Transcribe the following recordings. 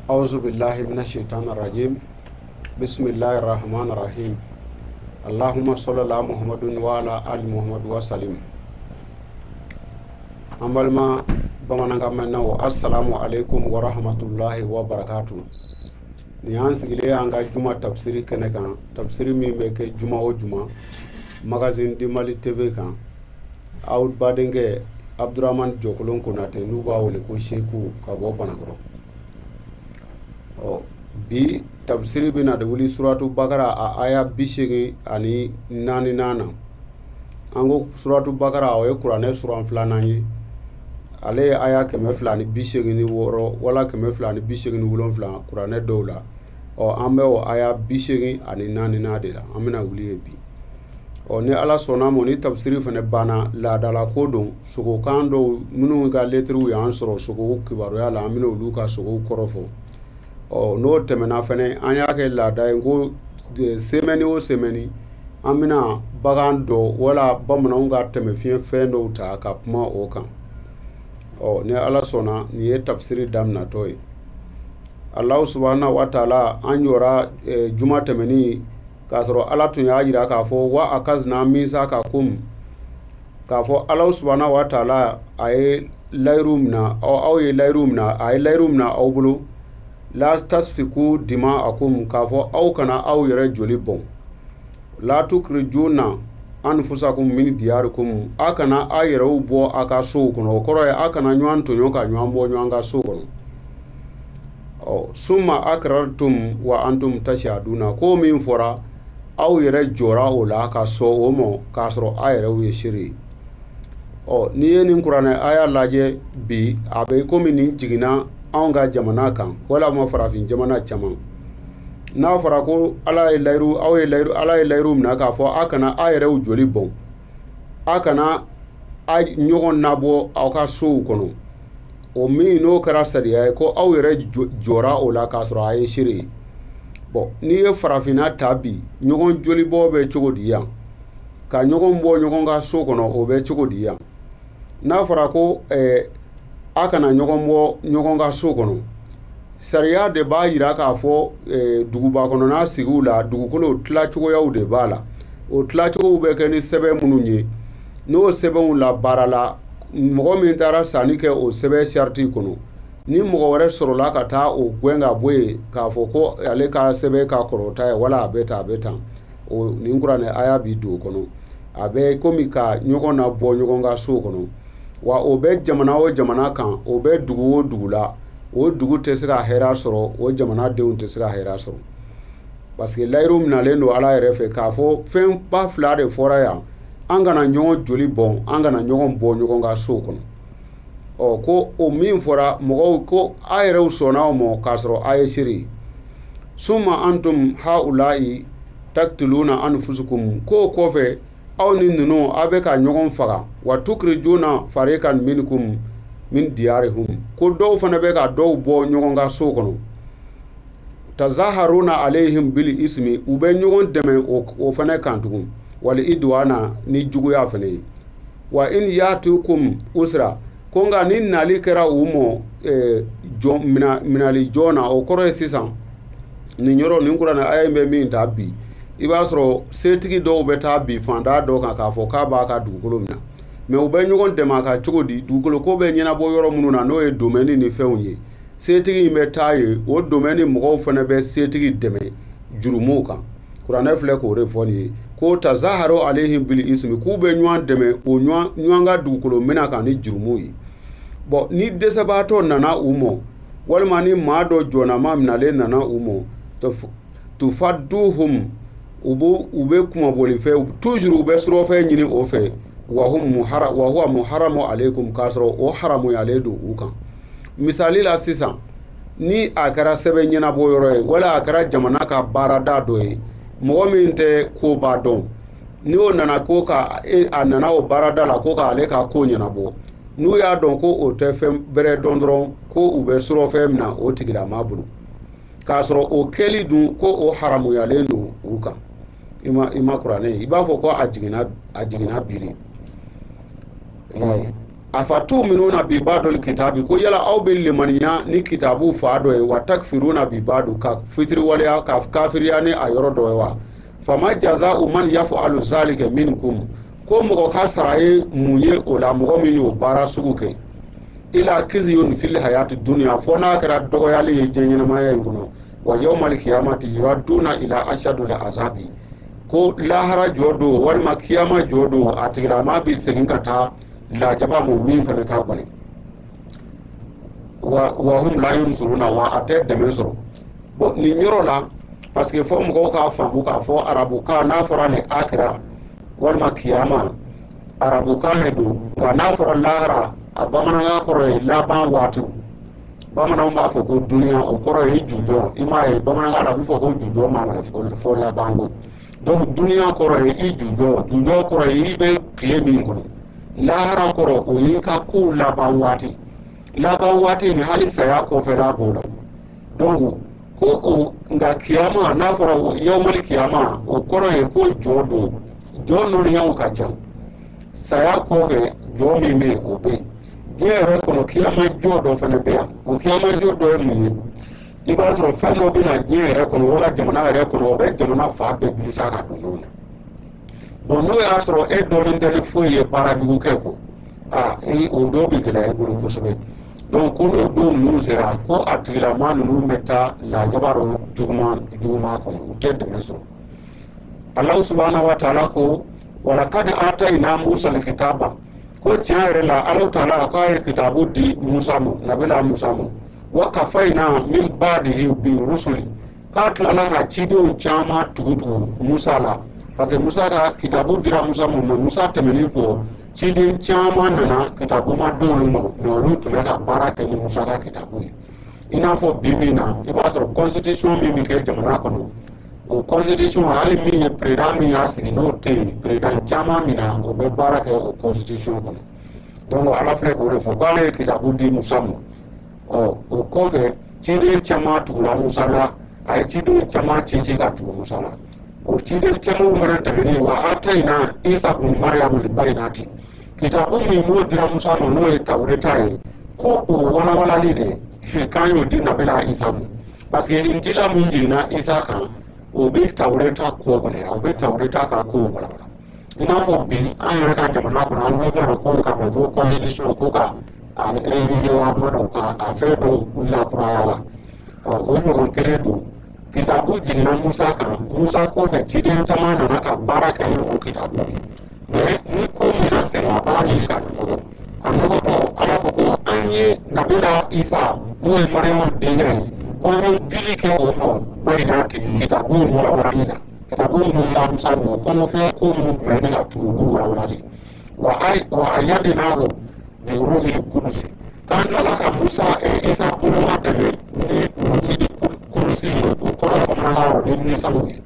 Auzu billahi minash shaitanir rajim. Bismillahir rahmanir rahim. Allahumma salli ala Muhammadin wa ala ali Muhammad wa salim. An balima bamanankan mɛnnaw, assalamu alaikum wa rahmatullahi wa barakatuh. Nin y'an sigilen y'an ka juma tafsiri kɛnɛ kan, tafsiri min bɛ kɛ juma o juma Magazine du Mali TV kan. Aw badenkɛ Abdurahmani Jɔkolon Konate, n'u b'a wele ko Seku ka bɔ Banakɔrɔ. Ɔ bi tafsiri bɛna de wuli suratu Bakara a aya 84 na. An ko suratu Bakara o ye kuranɛ suran filanan ye. Ale ye aya 286 wala 287 kuranɛ dɔw la. Ɔ an bɛ o aya 84 de la, an bɛna wuli ye bi. Ɔ ni Ala sɔnna ma, ni tafsiri fana banna, laadala ko don, sogokan dɔw minnu ka letiriw y'an sɔrɔ sogo kibaruya la, an bɛna olu ka sogow kɔrɔ fɔ. Ɔ n'o tɛmɛna fɛnɛ, an y'a kɛ laada ye ko semaine o semaine an bɛna bagan dɔ wala bamananw ka tɛmɛfiɲɛ fɛn dɔw ta ka kuma o kan. Ɔ ni Ala sɔnna, nin ye tafsiri daminɛtɔ ye. Alahu subahana wa taala, an jɔra juma tɛmɛnin k'a sɔrɔ Ala tun y'a jira k'a fɔ wa akazna misakakum, k'a fɔ Alahu subahana wa taala a ye layiru minɛ aw ye layiru minɛ, a ye layiru minɛ aw bolo, la tasfiku dima'akum, k'a fɔ aw kana aw yɛrɛ joli bɔn, la tukrijuna anfusakum min diyarikum, aw kana aw yɛrɛw bɔ aw ka sow kɔnɔ. O kɔrɔ ye aw kana ɲɔgɔn tɔɲɔ ka ɲɔgɔn bɔ ɲɔgɔn ka so kɔnɔ. Ɔ summa akrartum wa antum tashhaduna, ko min fɔra aw yɛrɛ jɔra o la ka sɔn o ma k'a sɔrɔ aw yɛrɛw ye seere ye. Ɔ n'i ye nin kuranɛ aya lajɛ bi, a bɛ komi nin jiginna anw ka jamana kan walima farafin jamana caman. N'a fɔra ko Ala ye layiru, aw ye layiru, Ala ye layiru minɛ k'a fɔ aw kana aw yɛrɛw joli bɔn, aw kana a ɲɔgɔn nabɔ aw ka sow kɔnɔ, o min n'o kɛra sariya ye ko aw yɛrɛ jɔra o la k'a sɔrɔ a ye seere ye. Bɔn n'i ye farafinna ta bi, ɲɔgɔn jolibɔ bɛ cogo di yan? Ka ɲɔgɔn bɔ ɲɔgɔn ka so kɔnɔ, o bɛ cogo di yan? N'a fɔra ko a kana ɲɔgɔn bɔ ɲɔgɔn ka so kɔnɔ, sariya de b'a jira k'a fɔ duguba kɔnɔna sigiw la, dugukolo tilacogoyaw de b'a la. O tilacogow bɛ kɛ ni sɛbɛn minnu ye, n'o sɛbɛnw labaara la, mɔgɔ min taara sanni kɛ o sɛbɛn sariti kɔnɔ, ni mɔgɔ wɛrɛ sɔrɔla ka taa o gɛn ka bɔ yen k'a fɔ ko ale ka sɛbɛn ka kɔrɔ ta ye, wala a bɛ tan a bɛ tan, o nin kuranɛ aya bi don o kɔnɔ. A bɛ komi ka ɲɔgɔn na bɔ ɲɔgɔn ka so kɔnɔ. Wa o bɛ jamana o jamana kan, o bɛ dugu o dugu la, o dugu tɛ se ka hɛrɛ sɔrɔ, o jamana denw tɛ se ka hɛrɛ sɔrɔ. Parce que layiru minalen don Ala yɛrɛ fɛ k'a fɔ fɛnba fila de fɔra yan, an kana ɲɔgɔn joli bɔn, an kana ɲɔgɔn bɔ ɲɔgɔn ka so kɔnɔ. Ɔ ko o min fɔra mɔgɔw ko a yɛrɛw sɔnna o ma k'a sɔrɔ a ye seere ye. Summa antum haula'i taktuluna anfusukum, k'o kɔfɛ aw ni ninnu aw bɛ ka ɲɔgɔn faga, wa tukrijuna fariqan minkum min diyarihum, ko dɔw fana bɛ ka dɔw bɔ ɲɔgɔn ka so kɔnɔ, tazaharuna alayhim bil ismi, u bɛ ɲɔgɔn dɛmɛ o fana kan tugun, wal idwana, ni juguya fana ye. Wa in yatukum usra, ko nka ni nali kɛra u mɔ jɔn minali jɔn na, o kɔrɔ ye sisan nin yɔrɔ nin kuranɛ aya in bɛ min ta bi, i b'a sɔrɔ setigi dɔw bɛ taa bi fantan dɔw kan k'a fɔ k'a b'a ka dugukolo minɛ, mɛ u bɛ ɲɔgɔn dɛmɛ a kan cogo di? Dugukolo ko bɛ ɲɛnabɔ yɔrɔ minnu na, n'o ye domaine ni fɛnw ye, setigi in bɛ taa yen, o domaine mɔgɔw fana bɛ setigi dɛmɛ jurumuw kan. Kuranɛ filɛ k'o de fɔ nin ye, ko tazaharu alayhim bil ismi, k'u bɛ ɲɔgɔn dɛmɛ o ɲɔgɔn ka dugukolo minɛ kan ni jurumuw ye. Bɔn ni dɛsɛbaatɔ nana u mɔ, walima ni maa dɔ jɔnnama minalen nana u mɔ, tufadduhum, u bɛ kumaboli fɛ, toujours u bɛ surɔfɛn ɲini o fɛ, wa huwa muharamu alaykum, k'a sɔrɔ o haramuyalen don u kan. Misali la sisan, ni a kɛra sɛbɛn ɲɛnabɔ yɔrɔ ye, wala a kɛra jamana ka baarada dɔ ye, mɔgɔ min tɛ koba dɔn, n'o nana ko ka a nana o baarada la ko k'ale ka ko ɲɛnabɔ, n'u y'a dɔn ko o tɛ fɛn bɛrɛ dɔn dɔrɔn, ko u bɛ surɔfɛn minɛ o tigilama bolo, k'a sɔrɔ o kɛli dun ko o haramuyalen don u kan. I ma kuranɛ ye, i b'a fɔ ko a jiginna biri. Afatuminuna bi ba'dil kitabi ko yala aw bɛ limaniya ni kitabu fa dɔ ye wa takfiruna bi ba'du ka fitiriwaleya ka kafiriya ni a yɔrɔ dɔ ye wa fama jaza'u man yaf'alu zalika minkum ko mɔgɔ ka sara ye mun ye o la mɔgɔ min y'o baara sugu kɛ ila khizyun fil hayati dunya fo n'a kɛra dɔgɔyali ye diɲɛ ɲɛnamaya in kɔnɔ wa yawmal qiyamati yuraduna ila ashadil azabi ko lahara jɔ don walima kiyama jɔ don a tigilama bɛ segin ka taa lajaba mu min fana ka gɛlɛn wa hum la yunsuruna wa a tɛ dɛmɛ sɔrɔ bon nin yɔrɔ la parce que fo mɔgɔw k'a faamu k'a fɔ arabukan n'a fɔra ni akira walima kiyama arabukan de don nka n'a fɔra lahara a bamanankan kɔrɔ ye laban waatiw bamananw b'a fɔ ko duniya o kɔrɔ ye jujɔ i m'a ye bamanankan la a bɛ fɔ ko jujɔ ma fɔ laban ko donc duniya kɔrɔ ye i jujɔ jujɔ kɔrɔ ye i bɛ tile min kɔnɔ lahara kɔrɔ o y'i ka kow laban waati laban waati ni hali saya kɔfɛla b'o la donc ko o nka kiyama n'a fɔra yawmali kiyama o kɔrɔ ye ko jɔ don jɔ nɔniyaw ka ca saya kɔfɛ jɔ min bɛ yen o bɛ yen diɲɛ yɛrɛ kɔnɔ kiyama jɔ dɔ fana bɛ yan o kiyama jɔ dɔ ye mun ye i b'a sɔrɔ fɛn dɔ bɛ na diɲɛ yɛrɛ kɔnɔ wala jamana yɛrɛ kɔnɔ o bɛ jamana fan bɛɛ bilisa ka don n'o la bon n'o y'a sɔrɔ e dɔnnen tɛ ni foyi ye baara jugu kɛ ko aa o dɔw bɛ gɛlɛya i bolo kosɛbɛ donc ko n'o don ninnu sera ko a tigilama ninnu bɛ taa lajaba dɔ juguman juguman kɔnɔ u tɛ dɛmɛ sɔrɔ Alahu subahana wa taala ko walakad atayna Musa alkitaba ko tiɲɛ yɛrɛ la Alahu taala k'a ye kitabu di Musa ma nabila Musa ma wa kafayna min ba'dihi bi rusuli k'a tilala ka cidenw caman tugu tugu Musa la parce que Musa ka kitabu dira Musa ma mais Musa tɛmɛnen kɔ ciden caman nana kitabu ma d'olu ma mais olu tun bɛ ka baara kɛ ni Musa ka kitabu ye i n'a fɔ bi bi in na i b'a sɔrɔ constitution min bɛ kɛ jamana kɔnɔ o constitution hali min ye président min y'a sigi n'o tɛ yen président caman min na o bɛ baara kɛ o constitution kɔnɔ donc Ala filɛ k'o de fɔ k'ale ye kitabu di Musa ma ɔ o kɔfɛ ciden caman tugura Musa la a ye ciden caman ci ci ka tugu Musa la o ciden caman fana tɛmɛnen wa atayna Isa bun Mariyamu albayinati kitabu min n'o dira Musa ma n'o ye Tawureta ye ko o walawalali de k'an y'o di nabila Isa ma parce que Injila min jiginna Isa kan o bɛ Tawureta ko gɛlɛya o bɛ Tawureta ka kow walawala i n'a fɔ bi an yɛrɛ ka jamana kɔnɔ an bɛ b'a dɔn ko k'a fɔ ko constitution ko ka a réviser wa kuma dɔw ka a fɛn dɔw lakuraya wa ɔ o ɲɔgɔn kelen don kitabu jiginna Musa kan Musa kɔfɛ ciden caman nana ka baara kɛ ni o kitabu ye mais ni ko min na sera a b'a ɲini ka nɔgɔ a nɔgɔtɔ Ala ko ko an ye nabila Isa n'o ye Mariyamu denkɛ ye ko an ye dili kɛ o ma bayinati kitabu walawalali la kitabu minnu dira Musa ma o kɔnɔfɛn ko minnu tun bɛ ɲini ka turu olu walawalali wa ayyadnahu bi ruhil kudusi k'an tilala ka Musa Isa boloma dɛmɛ ni ruhil kudusi ye o kɔrɔ ye bamanankan rɔ ni nisamu ye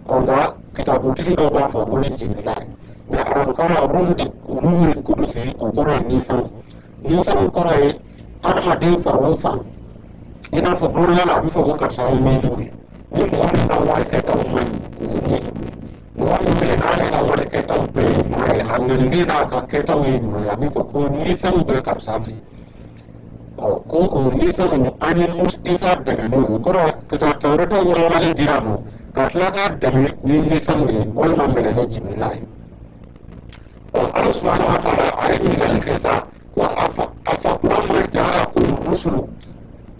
ɔ nka kitabutigi dɔw b'a fɔ ko ni Jibirila ye mais arabukan na ruhil kudusi o kɔrɔ ye nisamu nisamu kɔrɔ ye adamaden fan o fan i n'a fɔ bamanankan la a bɛ fɔ ko karisa ye nijugu ye ni mɔgɔ min ka wale kɛtaw man ɲi o ye nijugu ye mɔgɔ min bɛ yen n'ale ka wale kɛtaw bɛɛ ye ɲuman ye a ŋaniya n'a ka kɛtaw ye ɲuman ye a bɛ fɔ ko nisamu bɛ karisa fɛ yen ɔ ko o nisamu an ye Isa dɛmɛ n'o ye o kɔrɔ Tawureta walawalali dira a ma ka tila k'a dɛmɛ ni nisamu ye walima mɛlɛkɛ Jibirila ye ɔ Ala subahana wa taala a ye ɲininkali kɛ sa ko a fa kura ma ja'akum rusulu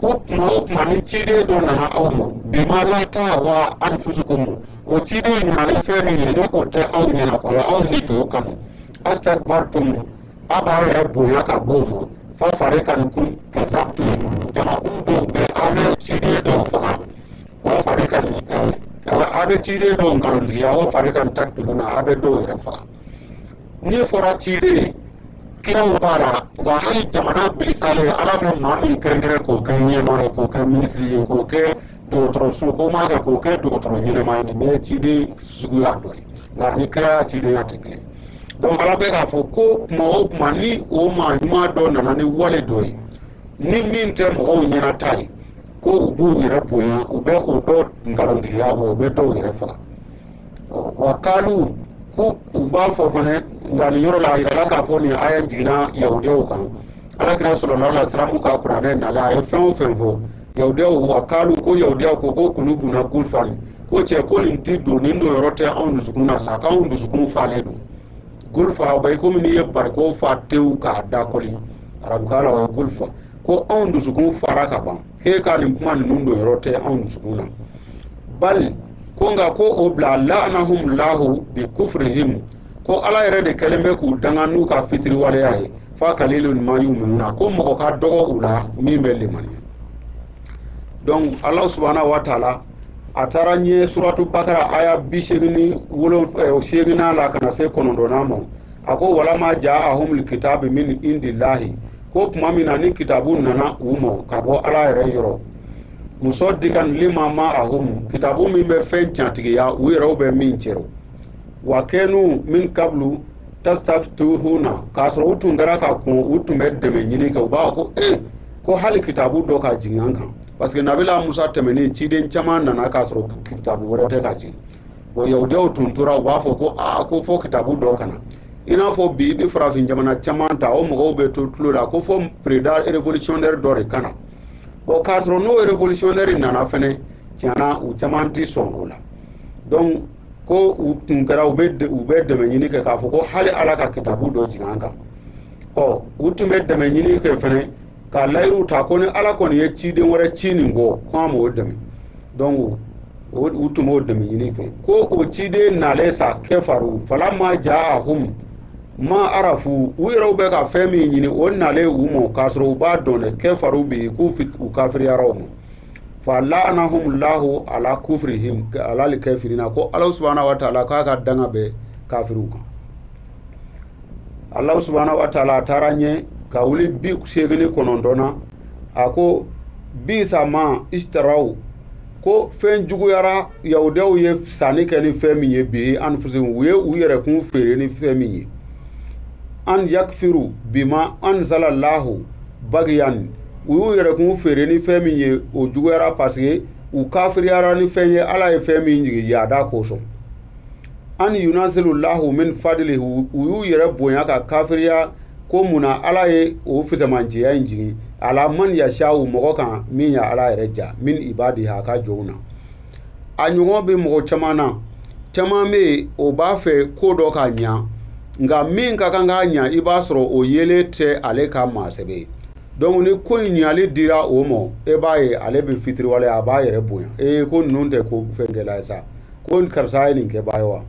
ko tuma o tuma ni ciden dɔ nana aw ma bima la tahwa anfusukum o ciden nana ni fɛn min ye ni o tɛ aw ɲɛna kɔrɔ aw ni to kama astakbartum a b'a yɛrɛ bonya ka bɔ o ma fa fariqan kazabtum jamakulu dɔw bɛ aw bɛ ciden dɔw faga wa fariqan a bɛ ciden dɔw nkalontigiya wa fariqan taktuluna a bɛ dɔw yɛrɛ faga n'i fɔra ciden kiraw b'a la nka hali jamana bilisalen Ala bɛ maa min kɛrɛnkɛrɛn k'o kɛ ɲɛmaa ye k'o kɛ minisiri ye k'o kɛ dɔgɔtɔrɔso ko m'a kɛ k'o kɛ dɔgɔtɔrɔ ɲɛnama ye nin bɛɛ ye ciden suguya dɔ ye nka ni kiraya cidenya tɛ kelen donc Ala bɛ k'a fɔ ko tuma o tuma ni o maa ɲuman dɔ nana ni wale dɔ ye ni min tɛ mɔgɔw ɲɛnata ye ko u b'u yɛrɛ bonya u bɛ o dɔ nkalontigiya wa u bɛ dɔw yɛrɛ faga wa kaalu Ko u b'a fɔ fana nka nin yɔrɔ la a yirala k'a fɔ nin aya jiginna yahudiyaw kan. Alakira sallallahu alaihi wasallam ka kuranɛ nala a ye fɛn o fɛn fɔ yahudiyaw wa kaalu ko yahudiyaw ko ko kulubuna gulfan ko cɛ ko nin ti don nin don yɔrɔ tɛ anw dusukun na sa k'anw dusukun falen don. Gulfa o bɛ komi n'i ye bariko fa tewu k'a da kɔli arabukan la o ye gulfa ko anw dusukun fara ka ban k'e ka nin kuma ninnu don yɔrɔ tɛ anw dusukun na. Bali ko nka ko o bila la'anahum lahu bi kufrihim ko ala yɛrɛ de kɛlen bɛ k'u danga n'u ka fitiriwaleya ye fa kalilun ma yu'minuna ko mɔgɔ ka dɔgɔ u la min bɛ limaniya. Donc ala subhanahu wa ta'ala a taara ɲɛ suratu bakara aya 88 la ka na se 9 ma. A ko walama ja'ahumul kitabu min indillahi ko tuma min na ni kitabu nana u ma ka bɔ ala yɛrɛ yɔrɔ musaddiqan lima ma'ahum kitabu min bɛ fɛn tiɲɛtigiya u yɛrɛw bɛ min cɛrɔ wa kanu min qablu tastaftuhuna k'a sɔrɔ u tun kɛra ka kɔn u tun bɛ dɛmɛ ɲini kɛ u b'a fɔ ko ko hali kitabu dɔ ka jigin an kan parce que nabila Musa tɛmɛnen ciden caman nana k'a sɔrɔ kitabu wɛrɛ tɛ ka jigin. Bon yahudiyaw tun tora u b'a fɔ ko aa ko fo kitabu dɔ ka na. I n'a fɔ bi i bɛ farafin jamana caman ta o mɔgɔw bɛ to tulo la ko fo président révolutionnaire dɔ de ka na. Bon k'a sɔrɔ n'o révolutionnaire nana fɛnɛ tiɲɛna u caman ti sɔn o la. Donc ko u tun kɛra u bɛ dɛmɛ ɲini kɛ k'a fɔ ko hali ala ka kitabu dɔ jigin an kan. Ɔ u tun bɛ dɛmɛ ɲini kɛ fɛnɛ ka layiru ta ko ni ala kɔni ye ciden wɛrɛ ci nin kɔ ko an m'o dɛmɛ. Donc u tun b'o dɛmɛ ɲini kɛ ko o ciden nalen sa kɛfaru falama ja'ahum ma arafu u yɛrɛw bɛ ka fɛn min ɲini o nalen u ma k'a sɔrɔ u b'a dɔn dɛ kɛfaru bi k'u u kafiriyara o ma. Fa la'anahum lahu ala kufrihim ala likafirina ko ala subhanahu wa ta'ala k'a ka danga bɛ kafiriw kan. Allah subhanahu wa ta'ala taara ɲɛ ka wuli 89 na a ko bisa ma ishtaraw ko fɛn juguyara yahudiyaw ye sanni kɛ ni fɛn min ye bi anfusihim u ye u yɛrɛkun feere ni fɛn min ye an yakfiru bima anzala lahu bagiyan u y'u yɛrɛkun feere ni fɛn min ye o juguyara parce que u kafiriyara ni fɛn ye ala ye fɛn min jigin yaada kosɔn. An yunasilu lahu min fadlihi u y'u yɛrɛ bonya ka kafiriya ko munna ala ye o fisamanciya in jigin ala man yasha'u mɔgɔ kan min ya ala yɛrɛ ja min ibadihi a ka jɔnw na. A ɲɔgɔn bɛ mɔgɔ caman na caman bɛ yen o b'a fɛ ko dɔ ka ɲa nka min ka kan k'a ɲa i b'a sɔrɔ o yelen tɛ ale ka maa sɛbɛ ye. Donc ni ko in ɲali dira o ma e b'a ye ale bɛ fitiriwale a b'a yɛrɛ bonya ee ko ninnu tɛ ko fɛnkɛla ye sa ko karisa ye nin kɛbaa ye wa.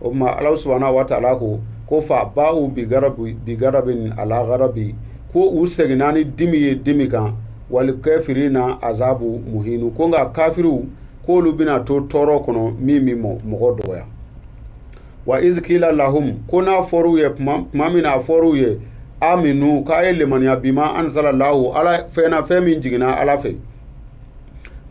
O tuma ala subhanahu wa ta'ala ko ko fa ba'u bi garabin ala garabi ko u seginna ni dimi ye dimi kan wal kafirina azabu muhinu ko nka kafiriw k'olu bɛna to tɔɔrɔ kɔnɔ min bɛ mɔgɔ dɔgɔya. Wa iz qila lahum ko n'a fɔr'u ye tuma min na a fɔr'u ye aminu k'a ye limaniya bima anzala lahu ala fɛn na fɛn min jiginna ala fɛ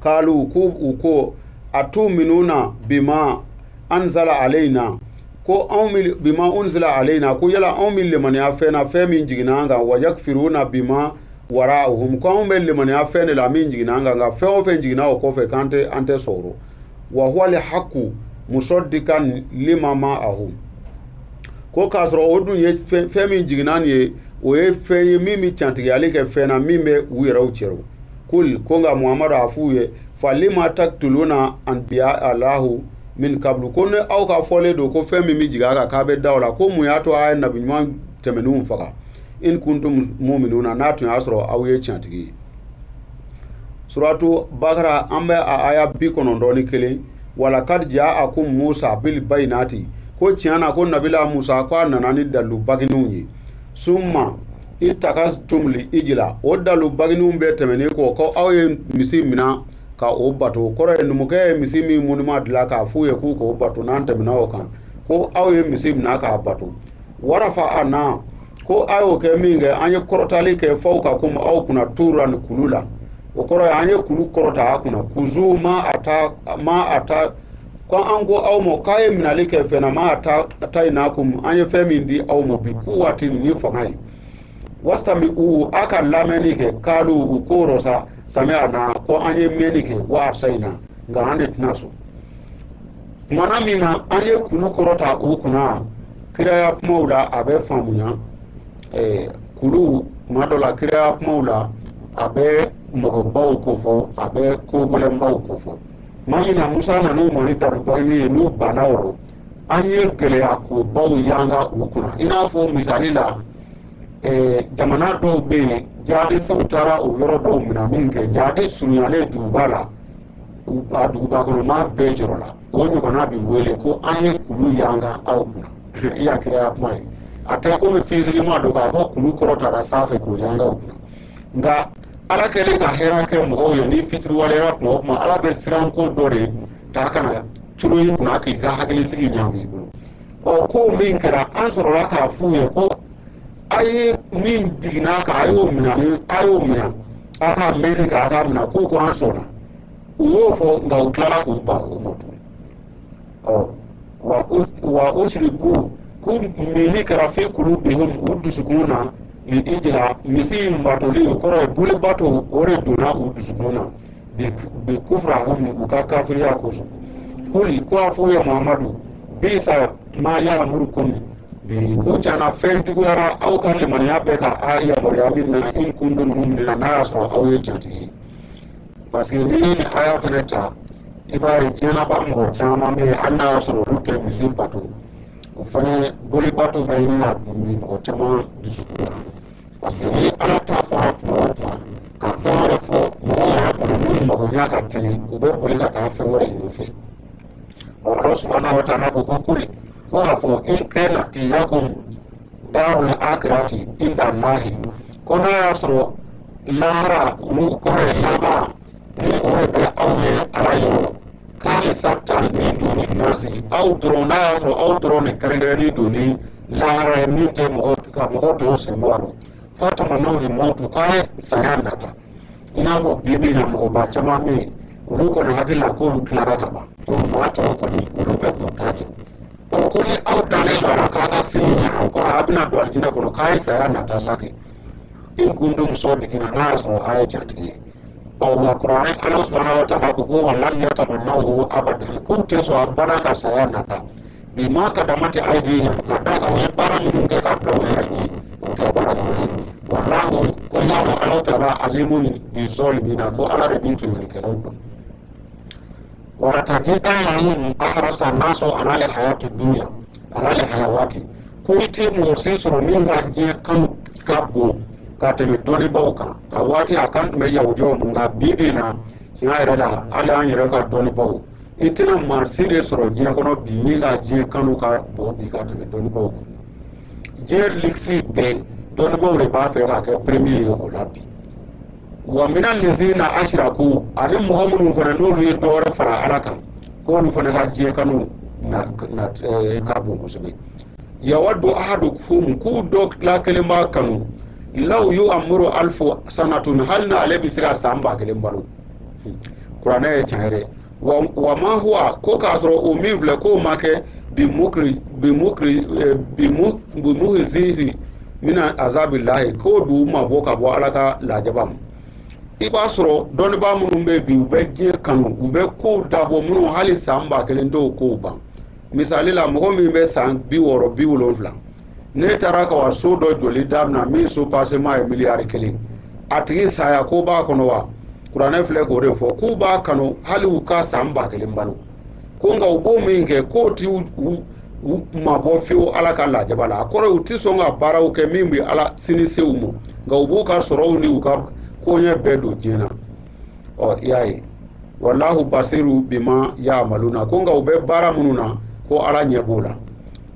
kalu ko u ko atuminuna bima anzala alayna ko anw mi bima unzila alayna ko yala anw mi limaniya fɛn na fɛn min jiginna an kan wa yakfiruna bima wara'uhum ko anw bɛ limaniya fɛn de la min jiginna an kan nka fɛn o fɛn jiginna o kɔfɛ k'an tɛ an tɛ sɔrɔ wa huwa al-haqqu musaddiqan lima ma'ahum ko k'a sɔrɔ o dun ye fɛn min jiginna nin ye o ye fɛn ye min bɛ cantigiyali kɛ fɛn na min bɛ u yɛrɛw cɛrɔ. Kul ko nka Muhamadu a f'u ye falima taktuluna anbiya Allahu min kablu ko ni aw ka fɔlen don ko fɛn min bɛ jigin a kan k'a bɛ da o la ko mun y'a to a ye nabi ɲuman tɛmɛnenw faga in kuntum mu'minuna n'a tun y'a sɔrɔ aw ye tiɲɛtigi ye. Suratu Bakara an bɛ a aya 91 walakad ja'akum Musa bil bayinati ko tiɲɛ na ko nabila Musa ko a nana ni dalilu bagininw ye summa itakastum li ijila o dalilu bagininw bɛɛ tɛmɛnen kɔ ko aw ye misi minɛ ka o bato kɔrɔ ye numukɛ ye misi min munuma dilan k'a f'u ye k'u k'o bato n'an tɛmɛna o kan ko aw ye misi minɛ k'a bato warafa a na ko a y'o kɛ min kɛ an ye kɔrɔtali kɛ f'aw ka komi aw kunna tura ni kulu la o kɔrɔ ye an ye kulu kɔrɔta a kunna kuzu ma a ta ko an ko aw ma k'a ye minɛli kɛ fɛn na ma a ta in n'a kun an ye fɛn min di aw ma bi ku waati ni fanga ye wasitami u a ka lamɛnni kɛ k'alu u ko rɔ sa samiya na ko an ye mɛnni kɛ wa asa in na nka an de tɛna sɔn. Kumana min na an ye kulu kɔrɔta u kunna kiraya kumaw la a bɛ faamuya kulu kuma dɔ la kiraya kumaw la a bɛ mɔgɔbaw kofɔ a bɛ kogɛlɛnbaw kofɔ. Tuma min na Musa nan'u ma ni dalubayini ye n'u banna o rɔ an ye gɛlɛya kobaw yanga u kunna i n'a fɔ misali la jamana dɔw bɛ yen jihadisiw taara o yɔrɔ dɔw minɛ min kɛ jihadi surunyalen duguba la a duguba kɔnɔ maa bɛɛ jɔrɔ la o ɲɔgɔnna bɛ wele ko an ye kulu yanga aw kunna i y'a kiraya kuma ye a tɛ komi fisikima don k'a fɔ kulu kɔrɔtara sanfɛ k'o yanga u kunna nka ala kɛlen ka hɛrɛ kɛ mɔgɔw ye ni fitiriwaleya kuma o kuma ala bɛ siran ko dɔ de ta ka na turu i kunna k'i ka hakilisigi ɲagami i bolo ɔ ko min kɛra an sɔrɔla k'a f'u ye ko a ye min jiginna kan a y'o minɛ ni a y'o minɛ a k'a mɛnni kan a k'a minɛ k'u ko an sɔnna u y'o fɔ nka u tilala k'u ban o ma tuguni ɔ wa usribu k'u minni kɛra fi kulubihim u dusukun na ni ijila misi in batoli o kɔrɔ ye boli bato o de donna u dusukun na bi kufrahum u ka kafiriya kosɔn kuli ko a f'u ye Muhamadu bisa ma ya'murukum bi ko tiɲɛna fɛn juguyara aw ka limaniya bɛ ka a yamaruya min na in kuntum mu'minina n'a y'a sɔrɔ aw ye jatigi ye parce que ni nin aya fɛnɛ ta i b'a ye diɲɛnaba mɔgɔ caman bɛ yen hali n'a y'a sɔrɔ olu tɛ misi bato o fɛnɛ boli bato bɛ ɲini ka min mɔgɔ caman dusukun na parce que ni ala ta fɔra kuma o kuma ka fɛn wɛrɛ fɔ mɔgɔw yɛrɛ kɔnɔ minnu mago ɲɛ ka teli u bɛ boli ka taa fɛn wɛrɛ nɔfɛ Ala subhanahu wa ta'ala ko ko kuli ko a fɔ in kana lakum darul akhirati inda Allahi ko n'a y'a sɔrɔ lahara n'o kɔrɔ ye laban ni o de bɛ aw ye ala yɔrɔ k'ale sata min don ni nasi aw dɔrɔn n'a y'a sɔrɔ aw dɔrɔn de kɛrɛnkɛrɛnnen don ni lahara ye min tɛ mɔgɔ ka mɔgɔ tɔw sen bɔ a la fatamannaw ni mɔtu k'a ye saya nata i n'a fɔ bi bi in na mɔgɔba caman bɛ yen olu kɔni hakili la k'olu tilara ka ban donc maa tɔw kɔni olu bɛ k'u ta kɛ ɔ ko ni aw dalen don a la k'a ka sini ɲɛ o kɔrɔ a bɛna don alijinɛ kɔnɔ k'a ye saya nata sa kɛ in kuntum sadiqina n'a y'a sɔrɔ a ye jatigi ye ɔ nka kuranɛ ala subhanahu wa ta'ala ko ko walan yatamannahu abadan k'u tɛ sɔn a bada ka saya nata bima kadamati aydihim ka d'a kan u ye baara minnu kɛ ka bila u yɛrɛ ɲɛ o tɛ baara ɲuman ye wallahu ko y'a dɔn ala ta'ala alimun bi zalimina ko ala de bɛ tɔɲɔlikɛlaw dɔn walatajidannahum ahrasa nasu ala lihayati dunya ala lihayawati ko i tɛ mɔgɔ si sɔrɔ min ka diɲɛ kanu ka bon ka tɛmɛ dɔnnibaw kan a waati a kan tun bɛ yahudiyaw mun nka bi bi in na tiɲɛ yɛrɛ la hali an yɛrɛ ka dɔnnibaw i tɛna maa si de sɔrɔ diɲɛ kɔnɔ bi min ka diɲɛ kanu ka bon bi ka tɛmɛ dɔnnibaw kan diɲɛ luxe bɛɛ dɔnnibaw de b'a fɛ k'a kɛ premier ye o la bi wa mina lezina ashraku ani mɔgɔ minnu fana n'olu ye dɔ wɛrɛ fara ala kan k'olu fana ka diɲɛ kanu na ka bon kosɛbɛ yawaddu ahadukum k'u dɔ la kelen b'a kanu law yu'amuru alfu sanatun hali n'ale bɛ se ka san 1000 balo kuranɛ ye tiɲɛ yɛrɛ wa ma huwa ko k'a sɔrɔ o min filɛ k'o ma kɛ bimuhzihi mina azabillahi k'o d'u ma bɔ ka bɔ ala ka lajaba ma i b'a sɔrɔ dɔnnibaa minnu bɛ bi u bɛ diɲɛ kanu u bɛ kow dabɔ minnu hali san 1000 t'o kow ban misali la mɔgɔ min bɛ san 60 70 ne taara ka wa so dɔ joli daminɛ min so pasema ye miliyari 1 a tigi saya ko b'a kɔnɔ wa kuranɛ filɛ k'o de fɔ k'u b'a kanu hali u ka san 1000 balo ko nka u b'o min kɛ k'o ti u mabɔ fiyewu ala ka lajaba la a kɔrɔ u ti sɔn ka baaraw kɛ min bɛ ala sini se u ma nka u b'u ka sɔrɔw ni u ka koɲɛ bɛɛ don diɲɛ na ɔ i y'a ye walahu basiru bima ya'maluna ko nka u bɛ baara minnu na ko ala ɲɛ b'o la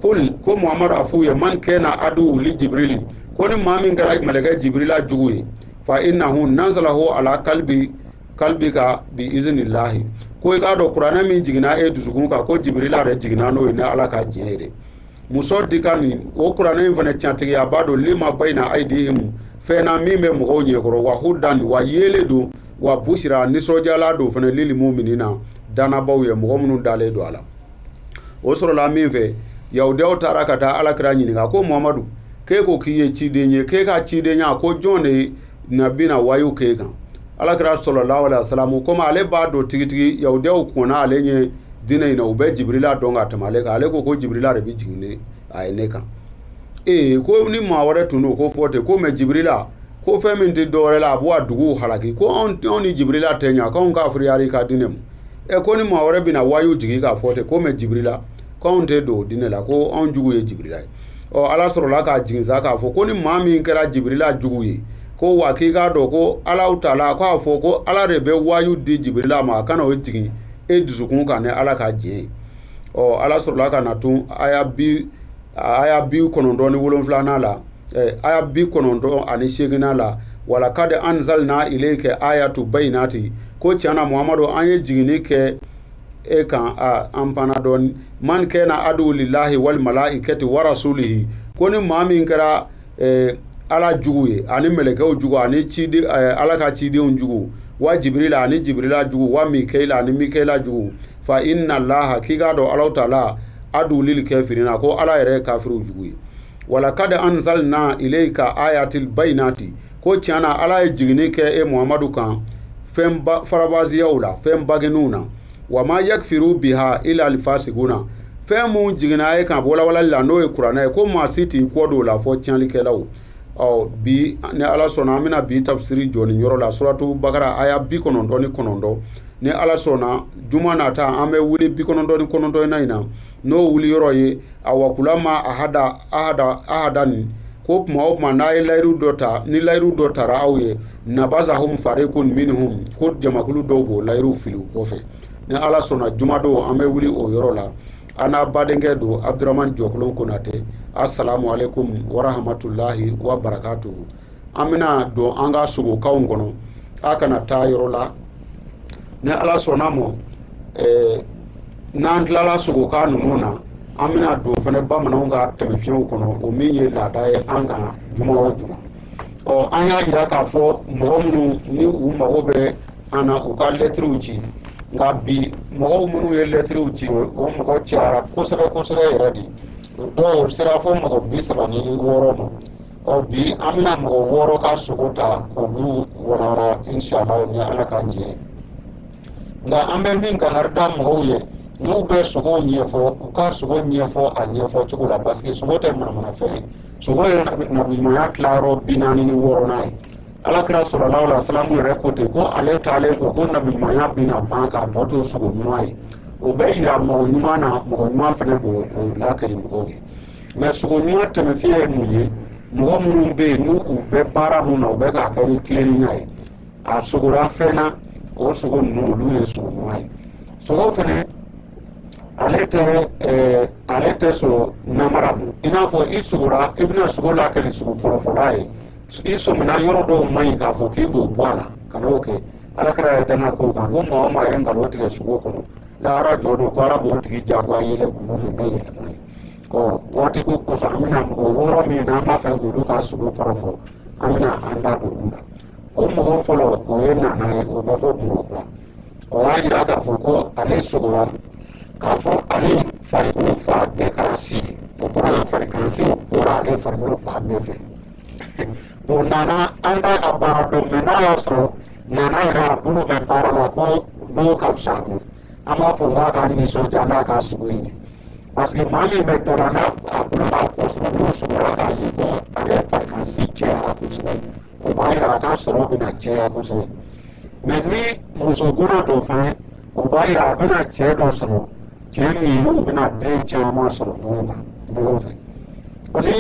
ko Muhamadu a f'u ye man kana adu li Jibrili ko ni maa min kɛra mɛlɛkɛ Jibrila jugu ye fa innahu nazalahu ala kalbika bi iznillahi ko i k'a dɔn kuranɛ min jiginna e dusukun kan ko Jibrila yɛrɛ jiginna n'o ye ni ala ka diɲɛ ye dɛ muso di ka nin o kuranɛ in fana tiɲɛtigiya b'a dɔn lima bayna aydihim fɛn na min bɛ mɔgɔw ɲɛkɔrɔ wa hudan wa yeelen don wa busira nisɔndiyala don fana lil mu'minina dannabaw ye mɔgɔ minnu dalen don a la o sɔrɔla min fɛ yahudiyaw taara ka taa alakira ɲininka ko Muhamadu k'e ko k'i ye ciden ye k'e ka cidenya ko jɔn de na bɛna wayu k'e kan alakira sallallahu alaihi wasallam komi ale b'a dɔn tigitigi yahudiyaw kɔnna ale ɲɛ diinɛ in na u bɛ Jibirila dɔn ka tɛmɛ ale kan. Ale ko ko Jibirila de bɛ jigin ne a ye ne kan. Ee ko ni maa wɛrɛ tun don ko fɔ ten ko mɛ Jibirila ko fɛn min tɛ dɔwɛrɛ la a b'o a duguw halaki ko anw ni Jibirila tɛ ɲa k'anw kafiriyara i ka diinɛ ma. Ɛ ko ni maa wɛrɛ bɛna wayu jigin k'a fɔ ten ko mɛ Jibirila k'anw tɛ don o diinɛ la ko anw jugu ye Jibirila ye. Ɔ Ala sɔrɔla k'a jigin sa k'a fɔ ko ni maa min kɛra Jibirila jugu ye ko wa k'i k'a dɔn ko Alahu taala k'a fɔ ko Ala de bɛ wayu di Jibirila ma a kana o jigin e dusukun kan ni Ala ka diɲɛ ye. Ɔ Ala sɔrɔla ka na tun aya 97 la, aya 98 la, walakad anzalna ilayka ayatu bayinati ko tiɲɛ na Muhamadu an ye jiginni kɛ e kan an panna dɔɔni. Man kana adu lillahi wal malaikati wa rasulihi ko ni maa min kɛra Ala jugu ye ani mɛlɛkɛw jugu ani ciden Ala ka cidenw jugu wa Jibirila ani Jibirila jugu wa Mikaila ani Mikaila jugu fa inna Allaha k'i k'a dɔn Alahu taala adu lil kafirina ko Ala yɛrɛ ye kafiriw jugu ye. Walakad anzalna ilayka ayatil bayinati ko tiɲɛ na Ala ye jiginni kɛ e Muhamadu kan fɛn farabasiyaw la fɛn bagenniw na. Wa ma yakfiru biha illa alfasiguna fɛn mun jiginna e kan walawalali la n'o ye kuranɛ ye ko maa si t'i kɔ don o la fɔ tiɲɛlikɛlaw. Ɔ bi ni Ala sɔnna an bɛna bi tafsiri jɔ nin yɔrɔ la suratu Bakara aya 99. Ni Ala sɔnna juma nata an bɛ wuli 99 in na n'o wuli yɔrɔ ye awakula ma ahada ahada ahada nin ko tuma o tuma n'a ye layiru dɔ ta ni layiru dɔ tara aw ye nabazahum farikun minhum ko jamakulu dɔw b'o layiru fili u kɔfɛ. Ni Ala sɔnna juma don an bɛ wuli o yɔrɔ la. An n'a badenkɛ don Abdramane Jɔkolon Konate. Assalamu alaikum wa rahmatulahi wa barakatuhu. An bɛna don an ka sogokanw kɔnɔ a kana taa yɔrɔ la. Ni Ala sɔnna ma n'an tilala sogokan ninnu na an bɛna don fana bamananw ka tɛmɛfiɲɛw kɔnɔ o min ye laada ye an kan juma o juma. Ɔ an y'a jira k'a fɔ mɔgɔ minnu ni u mago bɛ an na u ka lɛtiriw ci. Nka bi mɔgɔw minnu ye lɛtiriw ci o mɔgɔ cayara kosɛbɛ kosɛbɛ yɛrɛ de. Dɔw sera fo mɔgɔ 36 ma. Ɔ bi an bɛna mɔgɔ 6 ka sogo ta k'olu walawala inshallah ni Ala ka jɛ. Nka an bɛ min kangari da mɔgɔw ye n'u bɛ sogow ɲɛfɔ u ka sogo ɲɛfɔ a ɲɛfɔ cogo la parce que sogo tɛ manamanafɛn ye. Sogo ye nabiɲumanya tilayɔrɔ 46nan ye. Ala kira sallallahu alaihi wasallam yɛrɛ ko ten ko ale taalen kɔ ko nabiɲumanya bɛna ban k'a tɔ to sogo ɲuman ye. O bɛ yira mɔgɔ ɲuman na mɔgɔ ɲuman fana b'o lakali mɔgɔw ye. Mɛ sogo ɲuman tɛmɛfiɲɛ ye mun ye? Mɔgɔ minnu bɛ yen n'u u bɛ baara mun na u bɛ k'a kɛ ni tilennenya ye. A sogora fɛn na o sogo ninnu olu ye sogo ɲuman ye. Sogo fɛnɛ ale tɛ sɔrɔ namara ma. I n'a fɔ i sogora i bɛna sogo lakali sogo kɔrɔfɔla ye. I sɔmina yɔrɔ dɔw man ɲi k'a fɔ k'i b'o bɔ a la ka n'o kɛ. Ala kɛra ye danga kow kan ko maa o maa ye nkalon tigɛ sogo kɔnɔ lahara jɔ don ko Ala b'o tigi jagoya yɛlɛ k'u fɛ bɛɛ yɛlɛma ye. Ɔ waati ko kosɔn an bɛna mɔgɔ 6 min n'an b'a fɛ k'olu ka sogo kɔrɔfɔ an bɛna an da don olu la. O mɔgɔ fɔlɔ o ye Nana ye o bɛ fɔ Bamakɔ. O y'a jira k'a fɔ ko ale sogora k'a fɔ ale farikolo fan bɛɛ kɛra si ye. O kɔrɔ ye farikansi bɔra ale farikolo fan bɛɛ fɛ. Bon Nana an t'a ka baara dɔn mɛ n'a y'a sɔrɔ Nana yɛrɛ a bolo bɛ baara la ko dɔw ka fisa a ma. An b'a fɔ k'a ka nisɔndiya n'a ka sogo in ye. Parce que maa min bɛ dɔ la n'a a bolo b'a kɔ sɔrɔ n'o sogora k'a ye ko ale farikansi cayara kosɛbɛ o b'a yira a ka sɔrɔ bɛna caya kosɛbɛ. Mɛ ni muso gona dɔ fana o b'a yira a bɛna cɛ dɔ sɔrɔ cɛ min n'u bɛna den caman sɔrɔ ɲɔgɔn kan ɲɔgɔn fɛ. O ni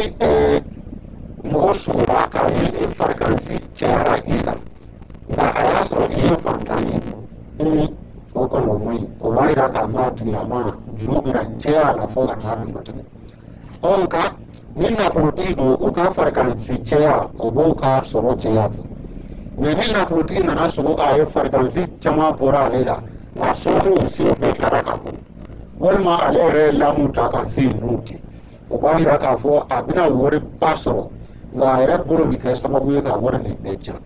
mɔgɔ sogora k'a ye e farikansi cayara i kan nka a y'a sɔrɔ i ye fantan ye o kɔni o man ɲi. O b'a yira k'a fɔ a tigilama juru bɛna caya a la fo ka taa dama tɛmɛ. Ɔ nka ni nafolotigi don u ka farikansi caya o b'o ka sɔrɔ caya fɛ. Mɛ ni nafolotigi nana sogo k'a ye farikansi caman bɔra ale la nka sɔrɔw siw bɛɛ tilara ka bɔ walima ale yɛrɛ ye lamu ta ka se ninnu ten o b'a yira k'a fɔ a bɛna wariba sɔrɔ nka a yɛrɛ bolo bɛ kɛ sababu ye ka wari nin bɛɛ tiɲɛ.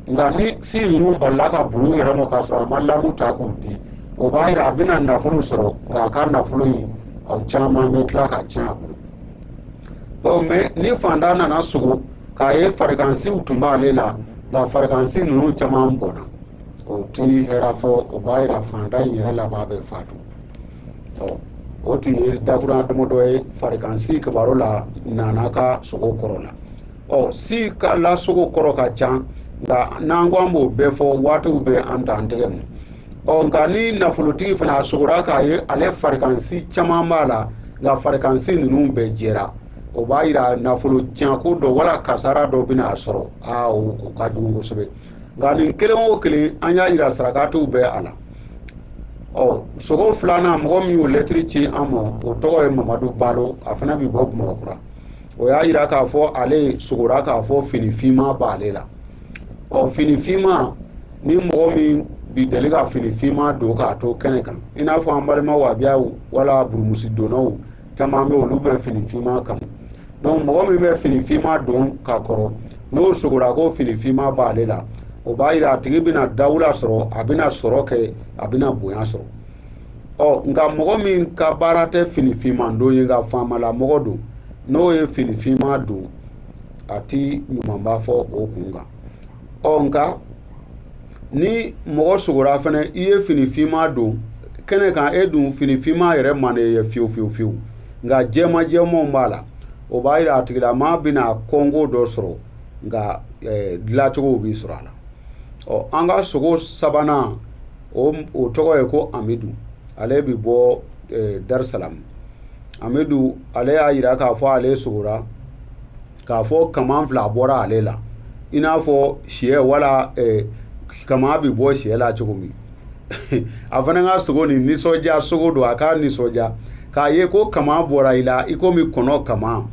Nka ni si ninnu balila ka buru yɛrɛ ma k'a sɔrɔ a ma lamu ta k'o di o b'a yira a bɛna nafolo sɔrɔ nka a ka nafolo in o caman bɛ tila ka tiɲɛ a bolo. Ɔ mɛ ni fantan nana sogo k'a ye farikansiw tun b'ale la nka farikansi ninnu caman bɔnna o ti hɛrɛ fɔ o b'a yira fantan in yɛrɛ laban bɛ fatu. Ɔ o tun ye dakurunya damadɔ ye farikansi kibaru la Nana ka sogo kɔrɔ la. Ɔ si ka la sogo kɔrɔ ka ca, nka n'an ko an b'o bɛɛ fɔ waatiw bɛ an ta an tɛgɛ ma. Ɔ nka ni nafolotigi fana a sogora k'a ye ale farikansi caman b'a la, nka farikansi ninnu bɛɛ jɛra, o b'a yira nafolo tiɲɛko dɔ wala kasara dɔ bɛna a sɔrɔ. Aa o ka jugu kosɛbɛ. Nka nin kelen o kelen an y'a yira sarakatiw bɛ a la. Ɔ sogo filanan, mɔgɔ min y'o lɛtiri ci an ma, o tɔgɔ ye Mamadu Balo, a fana bɛ bɔ Bamakɔkura. O y'a yira k'a fɔ ale sogora k'a fɔ fini finman b'ale la. Ɔ fini finman, ni mɔgɔ min bi deli ka fini finman don k'a to kɛnɛ kan, i n'a fɔ an balima wabiyaw wala burumusi donnaw caman bɛ, olu bɛ fini finman kanu. Donc mɔgɔ min bɛ fini finman don ka kɔrɔ, n'o sogora ko fini finman b'ale la, o b'a yira a tigi bɛna dawula sɔrɔ, a bɛna sɔrɔ kɛ, a bɛna bonya sɔrɔ. Ɔ nka mɔgɔ min ka baara tɛ fini finman don ye, nka faamalamɔgɔ don, n'o ye fini finman don, a ti ɲumanba fɔ o kun kan. Ɔ nka ni mɔgɔ sogora fɛnɛ i ye fini finman don kɛnɛ kan, e dun fini finman yɛrɛ man d'e ye fiyewu fiyewu fiyewu, nka jɛman jɛmanw b'a la, o b'a yira a tigilamaa bɛna kɔnko dɔ sɔrɔ, nka dilancogo b'i sɔrɔ a la. Ɔ an ka sogo sabanan, o tɔgɔ ye ko Amidu, ale bɛ bɔ Darusalam. Amidu ale y'a yira k'a fɔ ale sogora k'a fɔ kaman fila bɔra ale la, i n'a fɔ sɛ wala kaman bɛ bɔ sɛ la cogo min. A fana ka sogo nin nisɔndiya sogo don, a k'a nisɔndiya k'a ye ko kaman bɔra i la i komi kɔnɔ kaman.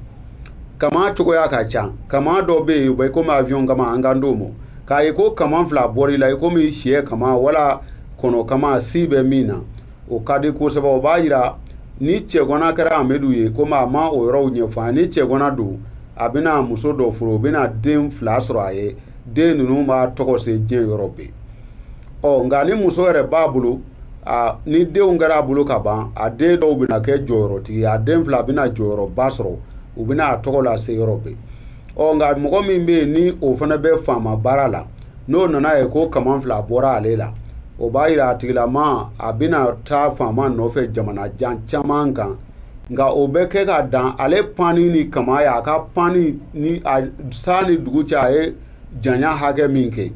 Kaman cogoya ka ca, kaman dɔ bɛ yen o bɛ komi avion kaman, an kan t'o ma. K'a ye ko kaman fila bɔra i la i komi sɛ kaman wala kɔnɔ kaman si bɛ min na, o ka di kosɛbɛ. O b'a yira ni cɛgana kɛra Amidu ye, komi a ma o yɔrɔw ɲɛfɔ an ye, ni cɛgana don, a bɛna muso dɔ furu, o bɛna den fila sɔrɔ a ye, den ninnu b'a tɔgɔ se diɲɛ yɔrɔ bɛɛ. Ɔ nka ni muso yɛrɛ b'a bolo, a ni denw kɛra a bolo ka ban, a den dɔw bɛna kɛ jɔyɔrɔtigi ye, a den fila bɛna jɔyɔrɔba sɔrɔ, u bɛna a tɔgɔ lase yɔrɔ bɛɛ. Ɔ nka mɔgɔ min bɛ yen ni o fana bɛ faama baara la, n'o nana ye ko kaman fila bɔra ale la, o b'a yira a tigilamaa a bɛna taa faama nɔfɛ jamana jan caman kan, nka o bɛ kɛ ka dan ale panni ni kaman ye, a ka panni ni a san ni dugu cɛ a ye janya hakɛ min kɛ,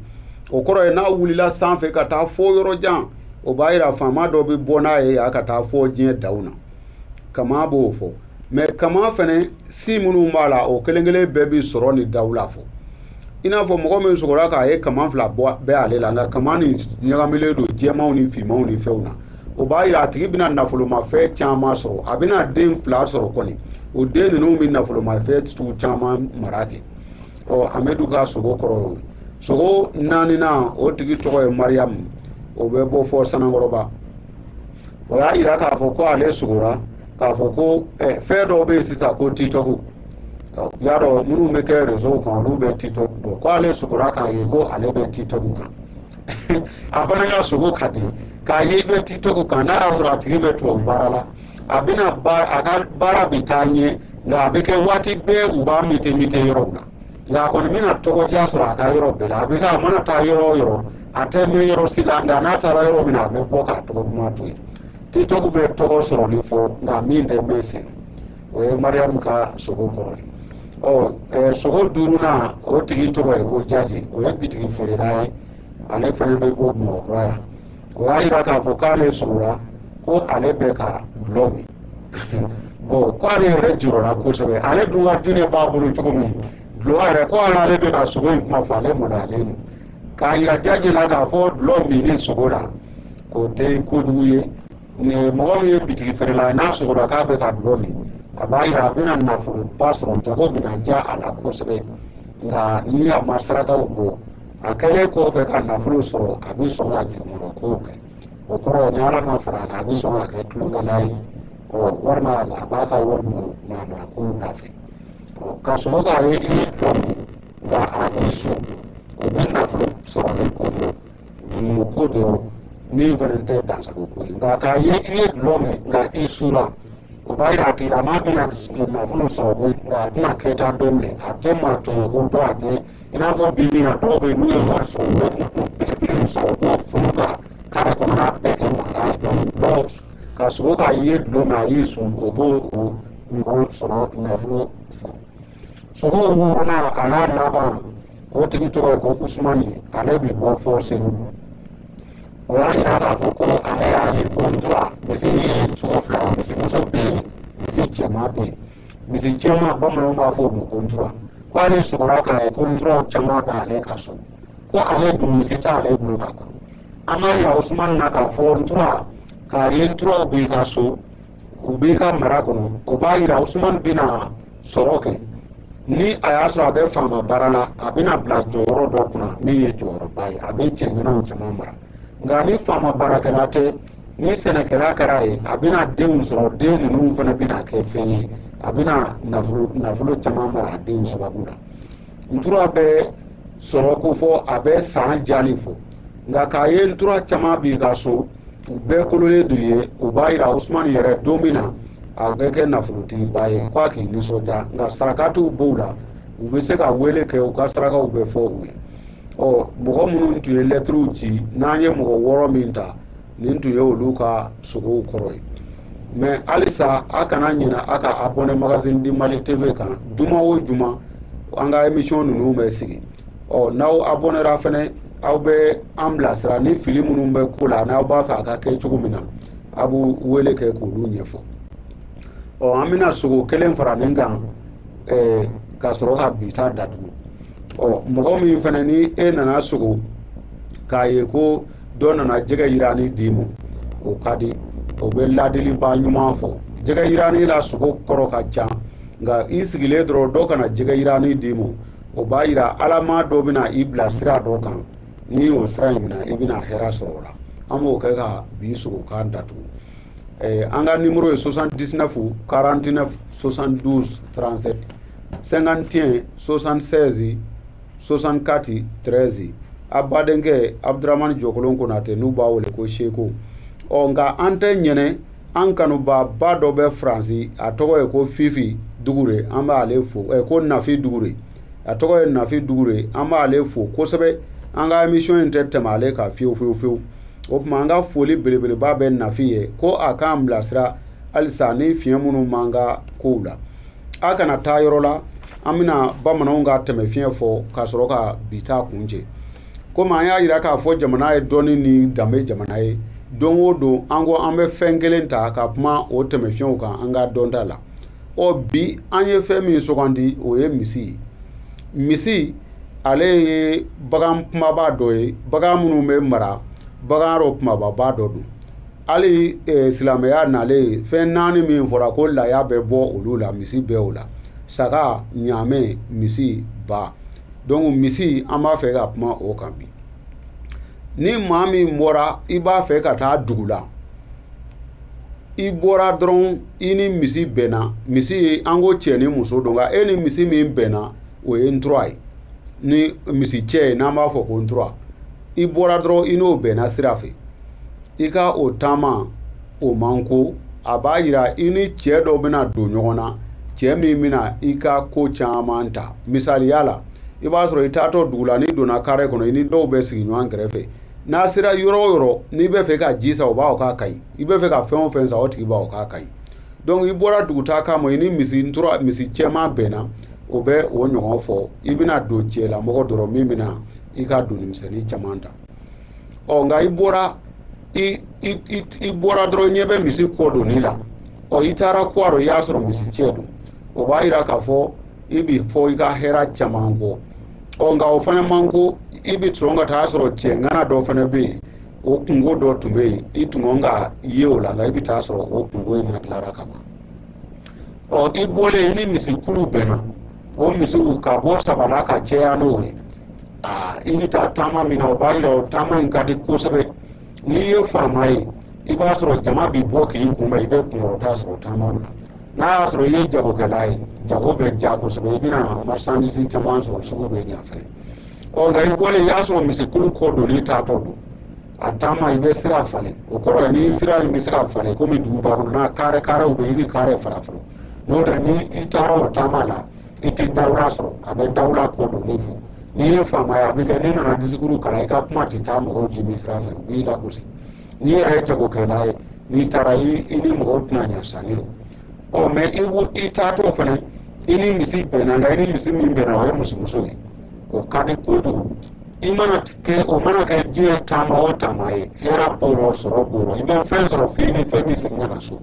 o kɔrɔ ye n'a wulila sanfɛ ka taa fo yɔrɔ jan, o b'a yira faama dɔ bɛ bɔ n'a ye a ka taa fo diɲɛ daw na. Kaman b'o fɔ. Mɛ kaman fɛnɛ si minnu b'a la, o kelen kelen bɛɛ bi sɔrɔ ni dawula fɔ. I n'a fɔ mɔgɔ min sogora k'a ye kaman fila bɔ bɛɛ ale la, nka kaman nin ɲagamilen don jɛmanw ni finmanw ni fɛnw na, o b'a yira a tigi bɛna nafolomafɛn caman sɔrɔ, a bɛna den fila sɔrɔ kɔni, o den ninnu bɛ nafolomafɛn sugu caman mara kɛ. Ɔ Amidu ka sogo kɔrɔ y'o ye. Sogo naaninan, o tigi tɔgɔ ye Mariyamu, o bɛ bɔ fɔ Sanankɔrɔba. O y'a yira k'a fɔ ko ale sogora k'a fɔ ko fɛn dɔw bɛ yen sisan ko TikTok, y'a dɔn minnu bɛ kɛ réseau kan olu bɛ TikTok dɔn, ko ale sogora k'a ye ko ale bɛ TikTok kan. A fana ka sogo ka di k'a ye i bɛ TikTok kan, n'a y'a sɔrɔ a tigi bɛ tubabu baara la, a bɛna a ka baara bɛ taa ɲɛ, nka a bɛ kɛ waati bɛɛ u b'a mite mite yɔrɔw la, nka a kɔni bɛna tɔgɔdiya sɔrɔ a ka yɔrɔ bɛɛ la. A bɛ kɛ a mana taa yɔrɔ o yɔrɔ, a tɛ mɛn yɔrɔ si la, nka n'a taara yɔrɔ min na a bɛ bɔ k'a tɔgɔ duman to yen. TikTok bɛ tɔgɔ sɔrɔli fɔ, nka min tɛ mɛn sen, o ye Mariyamu ka sogo kɔrɔ ye. Ɔ sogo duurunan, o tigi tɔgɔ ye ko Jaji, o ye bitigi feerela ye, ale fana bɛ bɔ Bamakɔkura yan. O y'a yira k'a fɔ k'ale sogora ko ale bɛ ka dulɔ min. Bɔn k'ale yɛrɛ jɔrɔla kosɛbɛ, ale dun ka diinɛ b'a bolo cogo min, dulɔ yɛrɛ ko ale bɛ ka sogo in kuma fɔ, ale maloyalen don. K'a yira Jaji la k'a fɔ dulɔ minni sogo la, o tɛ kojugu ye. Ni mɔgɔ min ye bitigi feerela ye, n'a sogora k'a bɛ ka dulɔ min, a b'a yira a bɛna nafoloba sɔrɔ, jago bɛna diya a la kosɛbɛ. Nka ni a ma sarakaw bɔ, a kɛlen kɔfɛ ka nafolo sɔrɔ, a bɛ sɔn ka jurumɔrɔ kow kɛ. O kɔrɔ ni Ala ma fara a kan, a bɛ sɔn ka kɛ tulonkɛla ye, ɔ walima a b'a ka wari don manamana kow da fɛ. Ɔ ka sɔrɔ k'a ye i ye dulɔ min, nka a b'i so, o bɛ nafolo sɔrɔli kɔfɛ jurumu ko dɔ min fana tɛ dansago ko ye. Nka k'a ye i ye dulɔ min nka i sura, o b'a yira a tigilamaa bɛna nafolo sɔrɔ koyi, nka a tɛna kɛta dɔn bilen, a tɛ maa tɔɲɔ ko dɔn, a tɛ i n'a fɔ bi bi in na dɔw bɛ yen n'u ye wari sɔrɔ, u bɛ moto belebele sɔrɔ, u b'o funu ka kare kɔnɔna bɛɛ kɛ mankan ye. Donc dɔw Ka sogo k'a ye dulɔ min a y'i sun, o b'o o ɲɔgɔn sɔrɔ nafolo fɔ. Sogo wɔɔrɔnan a n'a laban, o tigi tɔgɔ ye ko Usumani, ale bɛ bɔ fɔ Segu. O y'a yira k'a fɔ ko ale y'a ye ko ntura misi ye cogo fila, misimuso bɛ yen, misi cɛman bɛ yen. Misi cɛman, bamananw b'a fɔ o ma ko ntura. Ko ale sɔgɔra k'a ye ko nturaw caman b'ale ka so, ko ale dun misi t'ale bolo ka kɔrɔ. An b'a yira Usumani na k'a fɔ ntura, k'a ye nturaw b'i ka so, u b'i ka mara kɔnɔ, o b'a yira Usumani bɛna sɔrɔ kɛ. Ni a y'a sɔrɔ a bɛ faama baara la, a bɛna bila jɔyɔrɔ dɔ kunna min ye jɔyɔrɔba ye, a bɛ cɛɲɛnaw caman mara. Nka ni faama baarakɛla tɛ, ni sɛnɛkɛla kɛra ye, a bɛna denw sɔrɔ, den ninnu fana bɛna kɛ fɛn ye, a bɛna nafolo caman mara a denw sababu la. Ntura bɛ sɔrɔ ko fɔ a bɛ san jali fɔ, nka k'a ye ntura caman b'i ka so, u bɛɛ kololen don ye, o b'a yira Usumani yɛrɛ don min na a bɛ kɛ nafolotigiba ye, k'a k'i nisɔndiya. Nka sarakatiw b'o la, u bɛ se ka wele kɛ, u ka sarakaw bɛ fɔ u ye. Ɔ mɔgɔ minnu tun ye lɛtiriw ci, n'an ye mɔgɔ wɔɔrɔ min ta, nin tun ye olu ka sogow kɔrɔ ye. Mɛ halisa a kana ɲinɛ a ka abonné Magazine du Mali TV kan, juma o juma an ka émission ninnu bɛ sigi. Ɔ n'aw abonnera fɛnɛ, aw bɛ an bilasira ni fili minnu bɛ ko la, n'aw b'a fɛ a ka kɛ cogo min na, a b'u wele kɛ k'olu ɲɛfɔ. Ɔ an bɛna sogo kelen fara nin kan ka sɔrɔ ka bi ta datugu. Ɔ mɔgɔ min fɛnɛ ni e nana sogo k'a ye ko dɔ nana jɛgɛ yirani d'i ma, o ka di, o bɛ ladiliba ɲuman fɔ. Jɛgɛ yirani la sogo kɔrɔ ka ca, nka i sigilen dɔrɔn dɔ kana jɛgɛ yirani d'i ma, o b'a yira alama dɔ bɛna i bila sira dɔ kan, n'i y'o sira in minɛ i bɛna hɛrɛ sɔrɔ o la. An b'o kɛ ka bi sogokan datugu. An ka numéro ye 79 49 72 37 51 76 64 13. A badenkɛ Abdramani Jɔkolon Konate, n'u b'a wele ko Seko. Ɔ nka an tɛ ɲinɛ an kanubaaba dɔ bɛ Faransi, a tɔgɔ ye ko Fifi Dugure, an b'ale fo, ko Nafi Dugure, a tɔgɔ ye Nafi Dugure, an b'ale fo kosɛbɛ. An ka émission in tɛ tɛmɛ ale kan fiyewu fiyewu fiyewu. O tuma an ka foli belebeleba bɛ Nafi ye, ko a k'an bilasira halisa ni fiɲɛ minnu b'an ka kow la. A kana taa yɔrɔ la, an bɛna bamananw ka tɛmɛ fiɲɛ fɔ ka sɔrɔ ka bi ta kun cɛ. Komi an y'a yira k'a fɔ jamana ye dɔnni ni danbe jamana ye, don o don an ko an bɛ fɛn kelen ta ka kuma o tɛmɛ fiɲɛw kan an ka dɔnta la. Ɔ bi an ye fɛn min sugandi, o ye misi ye. Misi ale ye bagan kumaba dɔ ye, bagan minnu bɛ mara, bagan yɔrɔ kumababa dɔ don. Hali silamɛya nalen, fɛn naani min fɔra ko laya bɛ bɔ olu la, misi bɛ o la: saga, ɲaamɛ, misi, ba. Donc misi an b'a fɛ ka kuma o kan bi. Ni maa min bɔra i b'a fɛ ka taa dugu la, i bɔra dɔrɔn i ni misi bɛnna, misi an ko cɛ ni muso don, nka e ni misi min bɛnna o ye ntura ye, ni misi cɛ ye n'an b'a fɔ ko ntura. I bɔra dɔrɔn i n'o bɛnna sira fɛ, i ka o taama o man ko, a b'a yira i ni cɛ dɔ bɛna don ɲɔgɔn na, cɛ min bɛna i ka ko caman ta. Misaliya la, i b'a sɔrɔ i taatɔ dugu la, n'i donna kare kɔnɔ, i ni dɔw bɛ sigi ɲɔgɔn kɛrɛfɛ. N'a sera yɔrɔ o yɔrɔ, n'i bɛ fɛ ka ji san, o b'a fɔ k'a ka ɲi, i bɛ fɛ ka fɛn o fɛn san, o tigi b'a fɔ k'a ka ɲi. Donc i bɔra dugutaa kama, i ni misi ntura misi cɛman bɛnna, o bɛ o ɲɔgɔn fɔ. I bɛna don cɛlamɔgɔ dɔrɔn min bɛna i ka donimisɛnnin caman ta. Ɔ nka i bɔra i bɔra dɔrɔn ɲɛ bɛ misi kɔ donni la, ɔ i taara kɔ rɔ, i y'a sɔrɔ misi cɛ don, o b'a yira k'a fɔ i bi fɔ i ka hɛrɛ caman kɔ. Ɔ nka o fana man ko, i bi sɔn ka taa sɔrɔ cɛ ŋana dɔ fana bɛ yen, o kungo dɔ tun bɛ yen, i tun kan ka ye o la, nka i bɛ taa sɔrɔ o kungo in dilara ka ban. Ɔ i bɔlen i ni misikulu bɛnna, o misiw ka bɔ saba la ka caya n'o ye, aa i bɛ taa taama min na, o b'a yira o taama in ka di kosɛbɛ. N'i ye faama ye, i b'a sɔrɔ jama bi bɔ k'i kunbɛn, i bɛ kunkɔrɔta sɔrɔ taama la. N'a y'a sɔrɔ i ye jagokɛla ye, jago bɛ ja kosɛbɛ, i bɛna marchandise caman sɔrɔ, sugu bɛ ɲa fɛnɛ. Ɔ nka i bɔlen i y'a sɔrɔ misikulu kɔ donni taatɔ don, a taama i bɛ sira falen, o kɔrɔ ye ni sira in bɛ se ka falen komi duguba kɔnɔ n'a kare karew bɛ yen, i bɛ kare fara fɔlɔ. N'o tɛ ni i taara o taama la, i tɛ dawula sɔrɔ, a bɛ dawula kɔ donni fɔ. N'i ye faama ye, a bɛ kɛ n'i nana disikuru kalan, i ka kuma tɛ taa mɔgɔw jimi sira fɛ, u b'i lagosi. N'i yɛrɛ ye jagokɛla ye, N'i taara i ni mɔgɔw tɛna ɲɛ sanni rɔ. Ɔ mɛ i taatɔ fana i ni misi bɛnna, nka i ni misi min bɛnna o ye misimuso ye, o ka di kojugu. I mana kɛ o mana kɛ diɲɛ taama o taama ye, hɛrɛ b'o rɔ, sɔrɔ b'o rɔ, i bɛ fɛn sɔrɔ f'i ni fɛn min segin ka na so.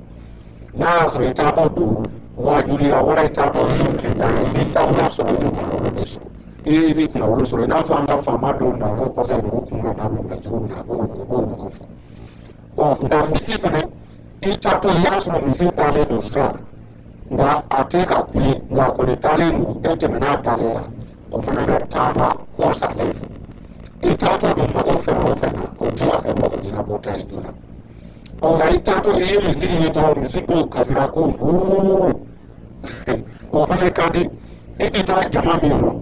N'a y'a sɔrɔ i taatɔ don wajuli la wala i taatɔ i dan i bɛ dawula sɔrɔ, i bɛ kunnawolo de sɔrɔ, i bɛ kunnawolo sɔrɔ. I n'a fɔ an ka faama dɔw nana kɔfɛ ninnu kun ka dabila mɛ cogo min na, a b'o ɲɔgɔn fɔ. Ɔ nka misi fana i taatɔ i y'a sɔrɔ misi dalen don sira la, nka a tɛ ka kule, nka a kɔni dalen don, e tɛmɛna dalen la, o fana bɛ taama ko salen fɛ. I taatɔ don mago fɛn o fɛn na, o tɛ ka kɛ mago ɲɛnabɔta ye joona. Ɔ nka i taatɔ i ye misi ye dɔrɔn, misi dɔw kasira ko buuu, o fana ka di. E bɛ taa jama min rɔ,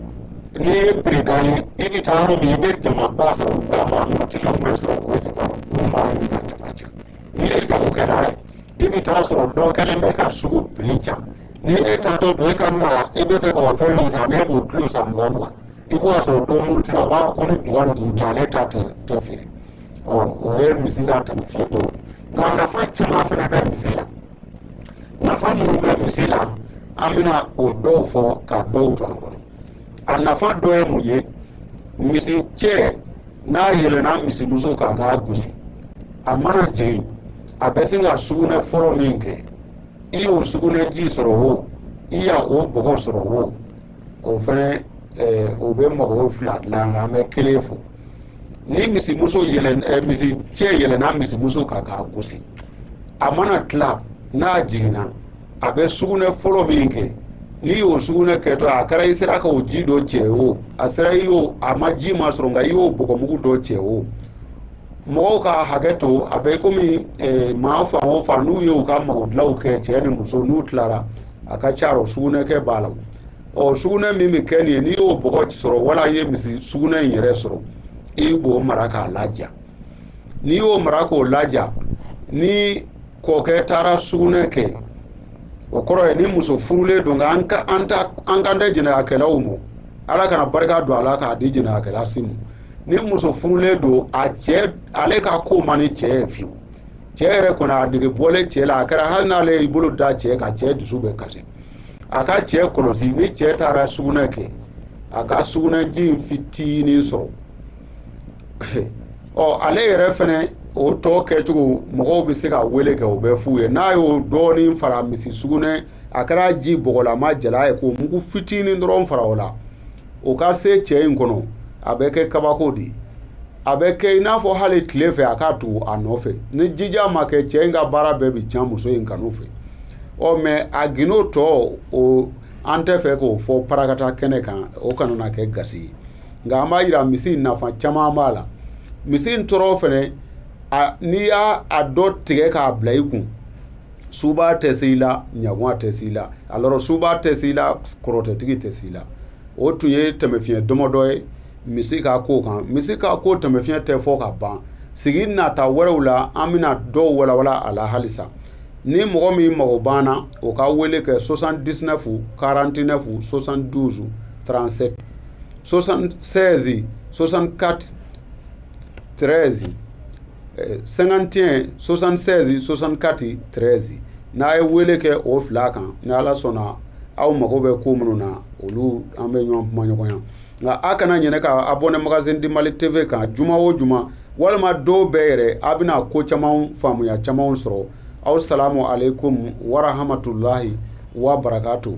n'i ye peredan ye, i bɛ taa yɔrɔ min i bɛ jamaba sɔrɔ, nka maa murutilenw bɛ sɔrɔ o jama mun b'a ɲini ka jama cɛ. N'i ye jagokɛla ye, i bɛ taa sɔrɔ dɔ kɛlen bɛ ka sugu piri ca. Ni e taatɔ don e ka na, e bɛ fɛ ka fɛn min san, ne b'o kilo san 20 20, i b'o sɔrɔ dɔ murutila, o b'a fɔ ko ni 25 tɛ ale ta tɛ feere. Ɔ o ye misi ka taamasiyɛn dɔw ye. Nka nafa caman fana bɛ misi la. Nafa minnu bɛ misi la, an bɛna o dɔw fɔ ka dɔw to an kɔnɔ. A nafa dɔ ye mun ye? Misi cɛ n'a yɛlɛnna misimuso kan k'a gosi, a mana jigin, a bɛ sin ka sugunɛ fɔlɔ min kɛ, i y'o sugunɛji sɔrɔ o, i y'a o bɔgɔ sɔrɔ o, o fɛnɛ o bɛ mɔgɔw fila dilan, an bɛ kelen fɔ. Ni misimuso yɛlɛn misi cɛ yɛlɛnna misimuso kan k'a gosi, a mana tila n'a jiginna, a bɛ sugunɛ fɔlɔ min kɛ, n'i y'o sugunɛ kɛtɔ, a kɛra i sera k'o ji dɔ cɛ o, a sera i y'o a ma ji ma sɔrɔ, nka i y'o bɔgɔmugu dɔ cɛ o, mɔgɔw ka hakɛ to, a bɛ komi maa fan o fan n'u ye u ka magodilanw kɛ, cɛ ni muso n'u tilara, a ka ca rɔ sugunɛkɛ b'a la. Ɔ sugunɛ min bɛ kɛ nin ye, n'i y'o bɔgɔ sɔrɔ wala i ye misi sugunɛ in yɛrɛ sɔrɔ, i b'o mara k'a laja. N'i y'o mara k'o laja, ni kɔkɛ taara sugunɛ kɛ, o kɔrɔ ye ni muso furulen don, nka an kan tɛ jɛnɛyakɛlaw ma, Ala kana barika don a la k'a di jɛnɛyakɛla si ma. Ni muso furulen don, a cɛ ale ka ko man ni cɛ ye fiyewu, cɛ yɛrɛ kɔni a nege bɔlen cɛ la, a kɛra hali n'ale y'i bolo da cɛ kan, cɛ dusu bɛ kasi. A ka cɛ kɔlɔsi, ni cɛ taara sugunɛ kɛ, a ka sugunɛji fitinin sɔrɔ. Ɔ ale yɛrɛ fɛnɛ o tɔ kɛcogo, mɔgɔw bɛ se ka wele kɛ, o bɛ f'u ye. N'a y'o dɔɔnin fara misi sugunɛ, a kɛra ji bɔgɔlama jala ye, k'o mugu fitinin dɔrɔn fara o la, o ka se cɛ in kɔnɔ, a bɛ kɛ kabako de ye. A bɛ kɛ i n'a fɔ hali tile fɛ a k'a tugu a nɔfɛ. Ni jija ma kɛ, cɛ in ka baara bɛɛ bɛ tiɲɛ muso in kanu fɛ. Ɔ mɛ a gindo tɔ o an tɛ fɛ k'o fɔ parakata kɛnɛ kan, o kana na kɛ gasi ye. Nka an b'a yira misi nafa caman b'a la. Misi in tɔɔrɔ fɛnɛ, n'i y'a dɔ tigɛ k'a bila i kun, suba tɛ se i la, ɲaguwa tɛ se i la, alors suba tɛ se i la, kɔrɔtɛtigi tɛ se i la. O tun ye tɛmɛfiɲɛ damadɔ ye misi ka ko kan. Misi ka ko tɛmɛfiɲɛ tɛ fɔ ka ban. Sigi nata wɛrɛw la, an bɛna dɔw walawala a la halisa. Ni mɔgɔ min mago banna, o ka wele kɛ 79 49 72 37, 76 64 13, 51 76 64 13. N'a ye wele kɛ o fila kan, ni Ala sɔnna, aw mago bɛ ko minnu na, olu an bɛ ɲɔgɔn kuma ɲɔgɔnya. Nka a kana ɲinɛ ka abonné Magazine du Mali TV kan juma o juma, walima dɔw bɛɛ yɛrɛ, a bɛna ko caman faamuya camanw sɔrɔ. Aw salamu aleykum wa rahmatulahi wa barakatuhu.